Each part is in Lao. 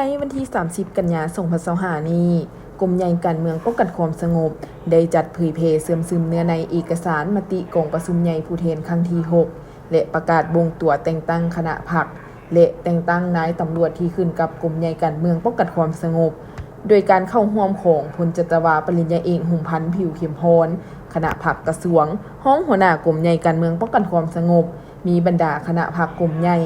ໃນວັນທີສາມສິບ ກັນຍາ ສອງພັນຊາວຫ້ານີ້, ກົມໃຫຍ່ການເມືອງປ້ອງກັນຄວາມສະຫງົບ ໄດ້ຈັດເຜີຍແຜ່ເຊື່ອມຊຶມເນື້ອໃນເອກະສານມະຕິກອງປະຊຸມໃຫຍ່ຜູ້ແທນຄັ້ງທີຫົກ ແລະ ປະກາດບົ່ງຕົວແຕ່ງຕັ້ງຄະນະພັກ ແລະ ແຕ່ງຕັ້ງນາຍຕຳຫຼວດທີ່ຂຶ້ນກັບກົມໃຫຍ່ການເມືອງປ້ອງກັນຄວາມສະຫງົບ ໂດຍການເຂົ້າຮ່ວມຂອງພົນຈັດຕະວາປະລິນຍາເອກ ຫຸມພັນ ຜິວເຂັມພອນ, ຄະນະພັກກະຊວງ, ຮອງຫົວໜ້າກົມໃຫຍ່ການເມືອງປ້ອງກັນຄວາມສະຫງົບ, ມີບັນດາຄະນະພັກກົມໃຫຍ່,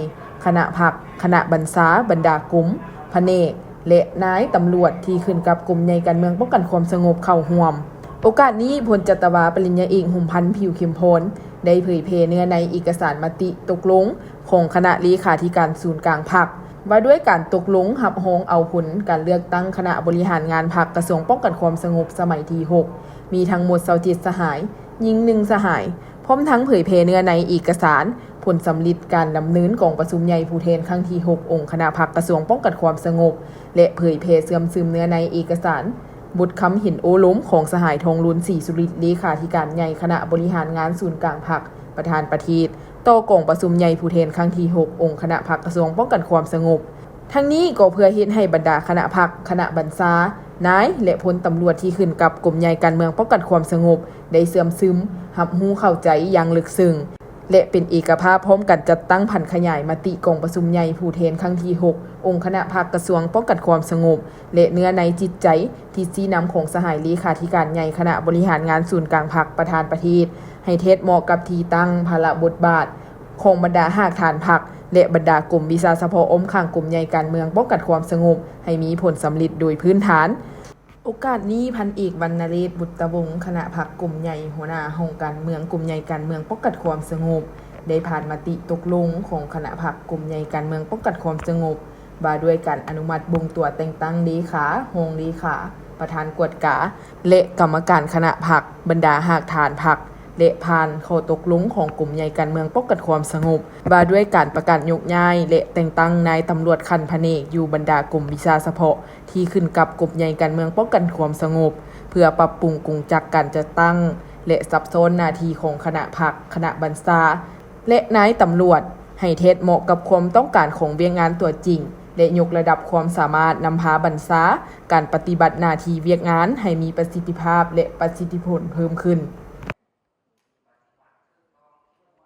ຄະນະພັກ, ຄະນະບັນຊາ, ບັນດາກົມ, ພະແນກ ແລະ ນາຍຕຳຫຼວດທີ່ຂຶ້ນກັບກົມໃຫຍ່ການເມືອງປ້ອງກັນຄວາມສະຫງົບເຂົ້າຮ່ວມ. ໂອກາດນີ້, ພົນຈັດຕະວາປະລິນຍາເອກ ຫຸມພັນ ຜິວເຂັມພອນ ໄດ້ເຜີຍແຜ່ເນື້ອໃນເອກະສານມະຕິຕົກລົງຂອງຄະນະເລຂາທິການສູນກາງພັກ ວ່າດ້ວຍການຕົກລົງຮັບຮອງເອົາຜົນການເລືອກຕັ້ງຄະນະບໍລິຫານງານພັກກະຊວງປ້ອງກັນຄວາມສະຫງົບສະໄໝທີຫົກ ມີທັງໝົດຊາວເຈັດສະຫາຍ, ຍິງໜຶ່ງສະຫາຍ, ພ້ອມທັງເຜີຍແຜ່ເນື້ອໃນເອກະສານຜົນສຳລິດການດຳເນີນກອງປະຊຸມໃຫຍ່ຜູ້ແທນຄັ້ງທີຫົກ ອົງຄະນະພັກກະຊວງປ້ອງກັນຄວາມສະຫງົບ ແລະ ເຜີຍແຜ່ເຊື່ອມຊຶມເນື້ອໃນເອກະສານບົດຄຳເຫັນໂອ້ລົມຂອງສະຫາຍ ທອງລຸນ ສີສຸລິດ ເລຂາທິການໃຫຍ່ຄະນະບໍລິຫານງານສູນກາງພັກ ປະທານປະເທດ ຕໍ່ກອງປະຊຸມໃຫຍ່ຜູ້ແທນຄັ້ງທີຫົກ ອົງຄະນະພັກກະຊວງປ້ອງກັນຄວາມສະຫງົບ. ທັງນີ້ກໍເພື່ອເຮັດໃຫ້ບັນດາຄະນະພັກ, ຄະນະບັນຊາ, ນາຍ ແລະ ພົນຕຳຫຼວດທີ່ຂຶ້ນກັບກົມໃຫຍ່ການເມືອງປ້ອງກັນຄວາມສະຫງົບ ໄດ້ເຊື່ອມຊຶມ, ຮັບຮູ້ເຂົ້າໃຈຢ່າງເລິກເຊິ່ງ ແລະ ເປັນເອກະພາບພ້ອມກັນຈັດຕັ້ງຜັນຂະຫຍາຍມະຕິກອງປະຊຸມໃຫຍ່ຜູ້ແທນຄັ້ງທີຫົກ ອົງຄະນະພັກກະຊວງປ້ອງກັນຄວາມສະຫງົບ ແລະ ເນື້ອໃນຈິດໃຈທິດຊີ້ນຳຂອງສະຫາຍເລຂາທິການໃຫຍ່ຄະນະບໍລິຫານງານສູນກາງພັກ ປະທານປະເທດ ໃຫ້ແທດເໝາະກັບທີ່ຕັ້ງ, ພາລະບົດບາດຂອງບັນດາຮາກຖານພັກ ແລະ ບັນດາກົມວິຊາສະເພາະອ້ອມຂ້າງກົມໃຫຍ່ການເມືອງປ້ອງກັນຄວາມສະຫງົບ ໃຫ້ມີຜົນສຳເລັດໂດຍພື້ນຖານ. ໂອກາດນີ້, ພັນເອກ ວັນນະເລດ ບຸດຕະວົງ ຄະນະພັກກົມໃຫຍ່, ຫົວໜ້າຫ້ອງການເມືອງ ກົມໃຫຍ່ການເມືອງປ້ອງກັນຄວາມສະຫງົບ ໄດ້ຜ່ານມະຕິຕົກລົງຂອງຄະນະພັກກົມໃຫຍ່ການເມືອງປ້ອງກັນຄວາມສະຫງົບ ວ່າດ້ວຍການອະນຸມັດບົ່ງຕົວແຕ່ງຕັ້ງເລຂາ, ຮອງເລຂາ, ປະທານກວດກາ ແລະ ກຳມະການຄະນະພັກ, ບັນດາຮາກຖານພັກ ແລະ ຜ່ານຂໍ້ຕົກລົງຂອງກົມໃຫຍ່ການເມືອງປ້ອງກັນຄວາມສະຫງົບ ວ່າດ້ວຍການປະກາດຍົກຍ້າຍ ແລະ ແຕ່ງຕັ້ງນາຍຕຳຫຼວດຂັ້ນພະແນກຢູ່ບັນດາກົມວິຊາສະເພາະ ທີ່ຂຶ້ນກັບກົມໃຫຍ່ການເມືອງປ້ອງກັນຄວາມສະຫງົບ ເພື່ອປັບປຸງກົງຈັກການຈັດຕັ້ງ ແລະ ສັບຊ້ອນໜ້າທີ່ຂອງຄະນະພັກ, ຄະນະບັນຊາ ແລະ ນາຍຕຳຫຼວດ ໃຫ້ແທດເໝາະກັບຄວາມຕ້ອງການຂອງວຽກງານຕົວຈິງ ແລະ ຍົກລະດັບຄວາມສາມາດນຳພາບັນຊາການປະຕິບັດໜ້າທີ່ວຽກງານໃຫ້ມີປະສິດທິພາບ ແລະ ປະສິດທິຜົນເພີ່ມຂຶ້ນ.